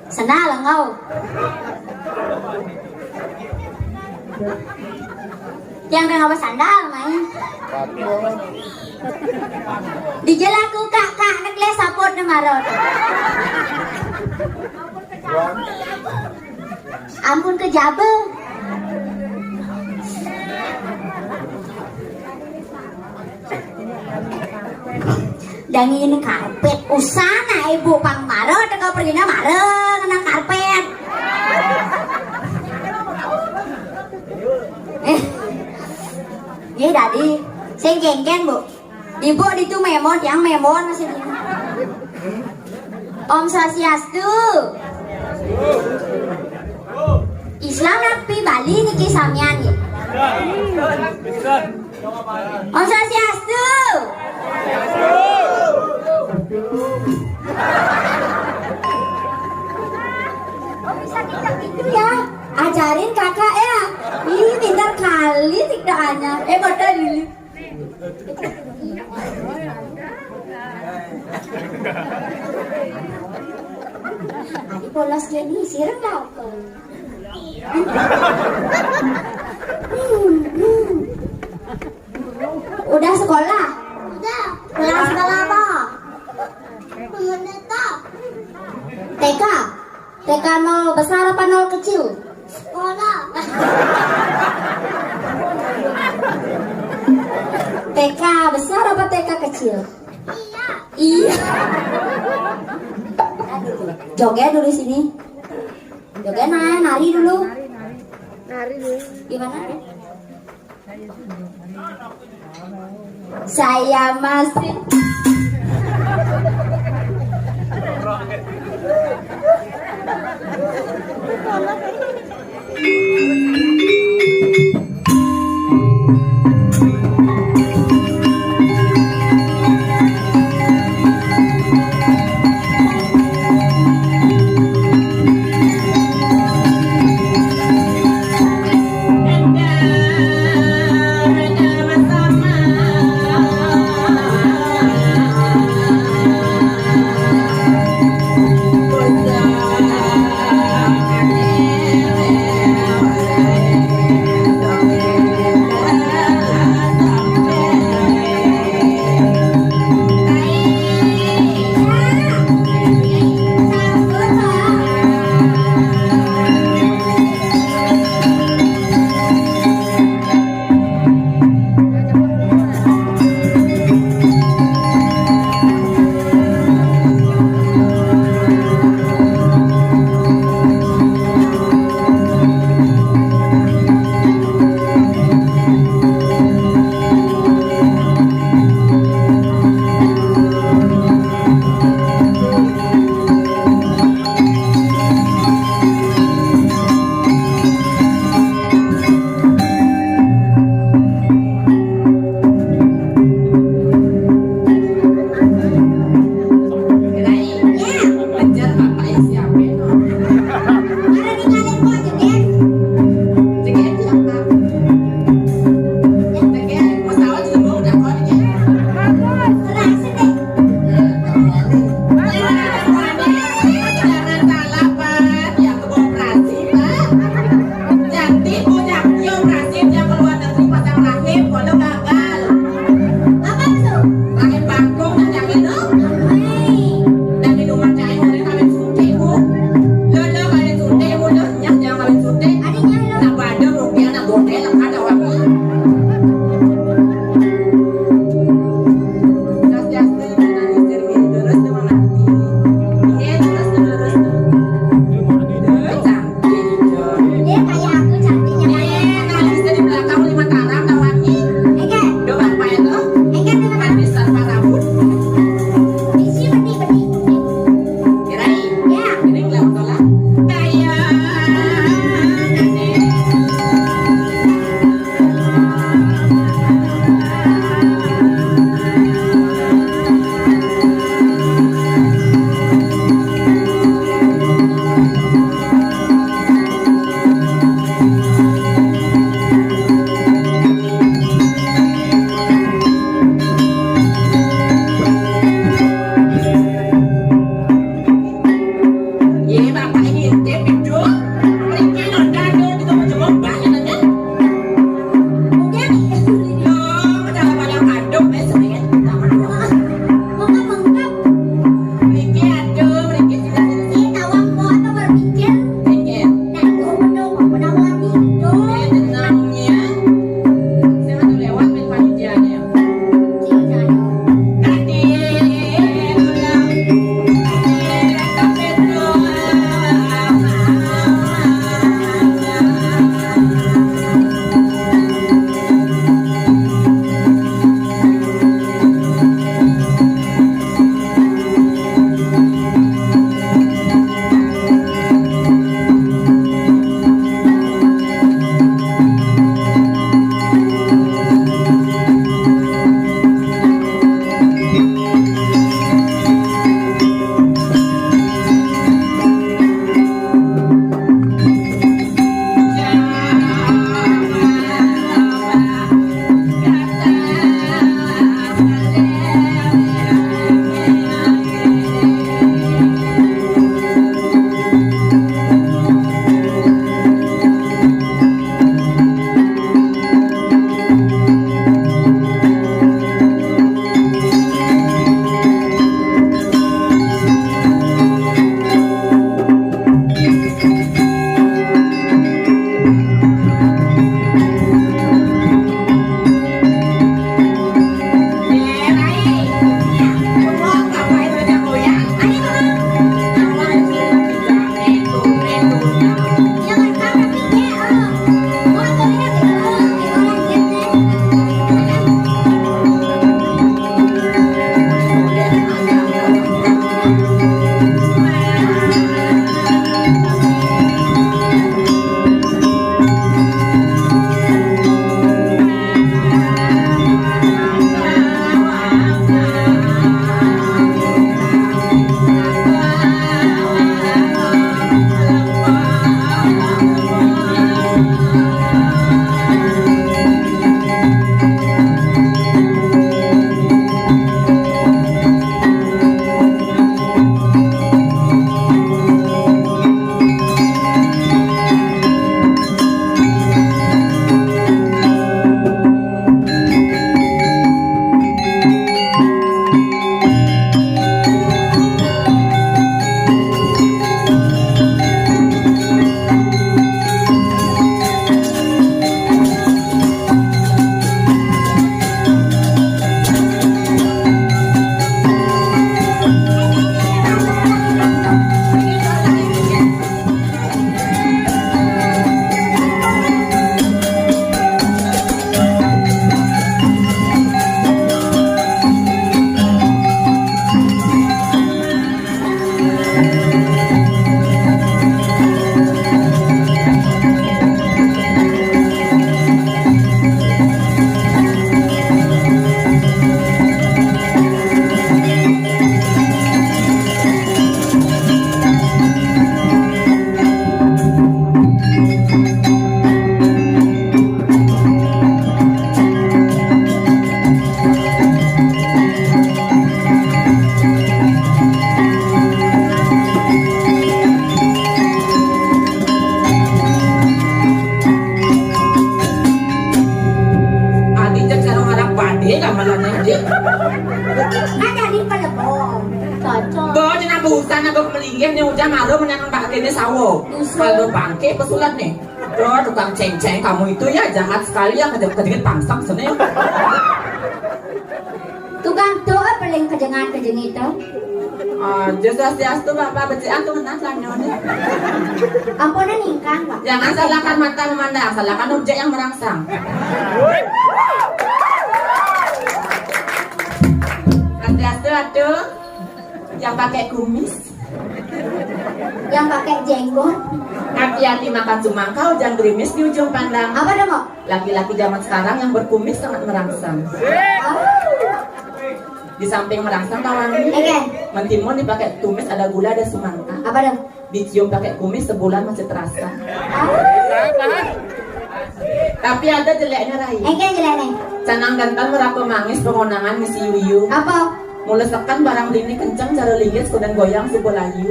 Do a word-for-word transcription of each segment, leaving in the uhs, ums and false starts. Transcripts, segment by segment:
Sandal enggau. Yang dengar sandal main. Dijelaku kak, kak, nek les sapot ne marot. Ampun ke jabe. Dangin karpet usana ibu pang maro teko pergina maro ngenang karpet. Eh, ye dadi sing kengken bu. Ibu ditu memon yang memon masih. Om Swastiastu. Islam napi Bali niki samian nggih. Om Swastiastu. Oh, bisa kita gitu ya. Ajarin kakak ya. Ih, pintar kali tidaknya. Eh, bodoh dulu. Polos gini, sirem tau. Udah sekolah? Udah. Kelas berapa? Belum tetap. T K. T K nol besar apa nol kecil? Sekolah. T K besar apa T K kecil? Iya. Iya. Joget dulu sini. Joget, nah, nari dulu. Nari dulu. Gimana? Saya masih Jadi pelebon. Cocok. Bo, cenah busan aku melinggih nih, udah malu menang Pak Kene sawo. Kalau bangke pesulap nih. Tuh, tukang ceng-ceng kamu itu ya jahat sekali ya, kejeng-kejengit pangsak sini. Tukang doa paling kejengan-kejengit tuh. Ah, Swastiastu, Bapak, becik atuh ngenah lanyone. Ampun ningkang, Pak. Jangan salahkan mata memandang, salahkan objek yang merangsang. Swastiastu, atuh. Yang pakai kumis. Yang pakai jenggot. Hati-hati makan semangka, ujang gerimis di ujung pandang. Apa dong, Kok? Laki-laki zaman sekarang yang berkumis sangat merangsang. Ah. Di samping merangsang kawan, oke, mentimun dipakai tumis, ada gula, ada semangka. Apa dong? Dicium pakai kumis sebulan masih terasa. Ah. Tapi ada jeleknya, Rai. Engke jeleknya. Canang ganteng merapa mangis pengonangan misi yuyu. Apa? Mulesekan barang dini kenceng cara linggis kudan goyang si Bolayu.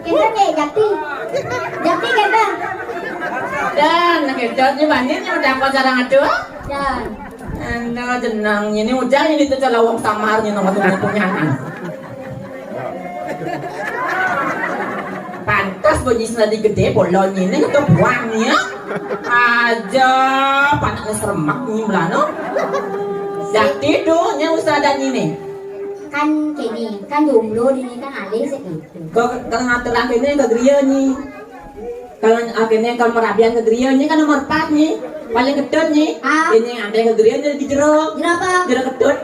Kita nih, Jakti. Jakti kita. Dan kita nih bandingnya udah apa cara ngaduh? Dan. Anda jenang ini ujar ini tuh cara wong samar nih nomor punya. Pantas bunyi senadi gede bolon ini kebuang ya. Aja panaknya seremak nih melano. Jadi tuh nya usaha dan ini. Kan kene, kan jomblo dini kan alih sih gitu. Kok kalau ngatur laki ini ke geria nih. Kalau akhirnya kalau merabian ke geria ini kan nomor empat nih. Paling gedut nih. Ah. Ini yang ada ke geria jadi di jero. Jero apa? Jero gedut.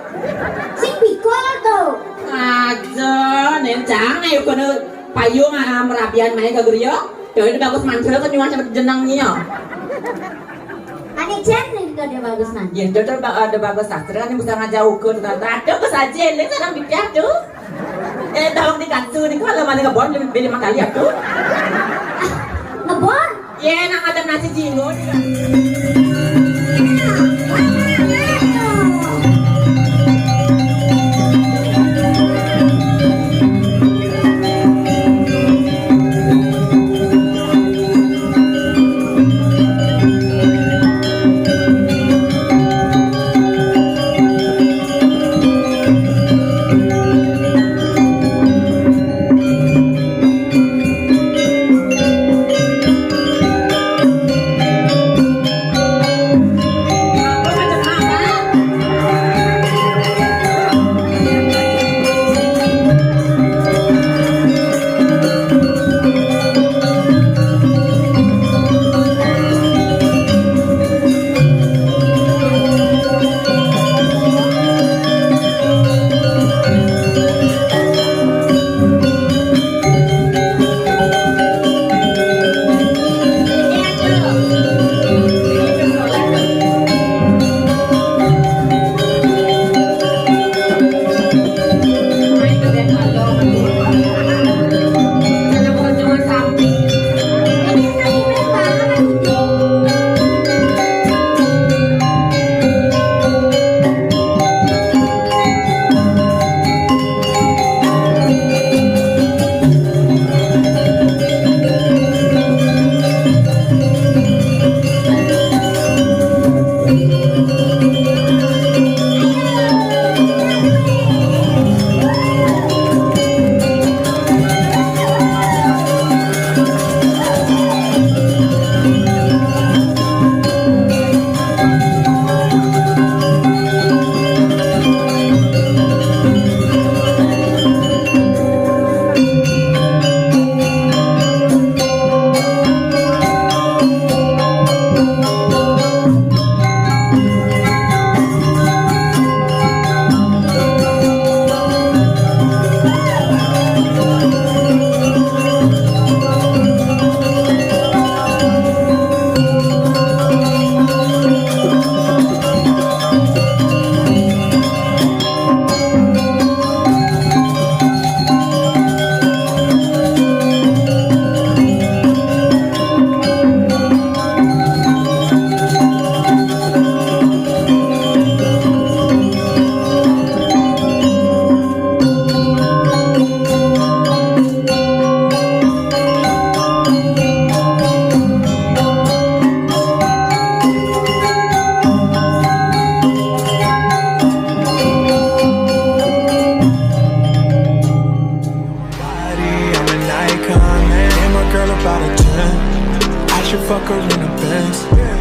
Sing pikul tuh. Aja, nih jangan ayo kono payung, ah, merabian main ke geria. Tuh ini bagus mantel kan cuma sama jenang nih ya. Ane jen nih, itu dia bagus, nah. Ya, itu tuh ba-, ada bagus sastra kan bisa ngajak ukur, ternyata ada bos aja, ini sekarang bikin tuh. Eh, tolong dikasih nih, kalau mana ngebon, beli, beli makan ya tuh. Ngebon? Ya, nang ada nasi jingun. About a ten. I should fuck her in a Benz.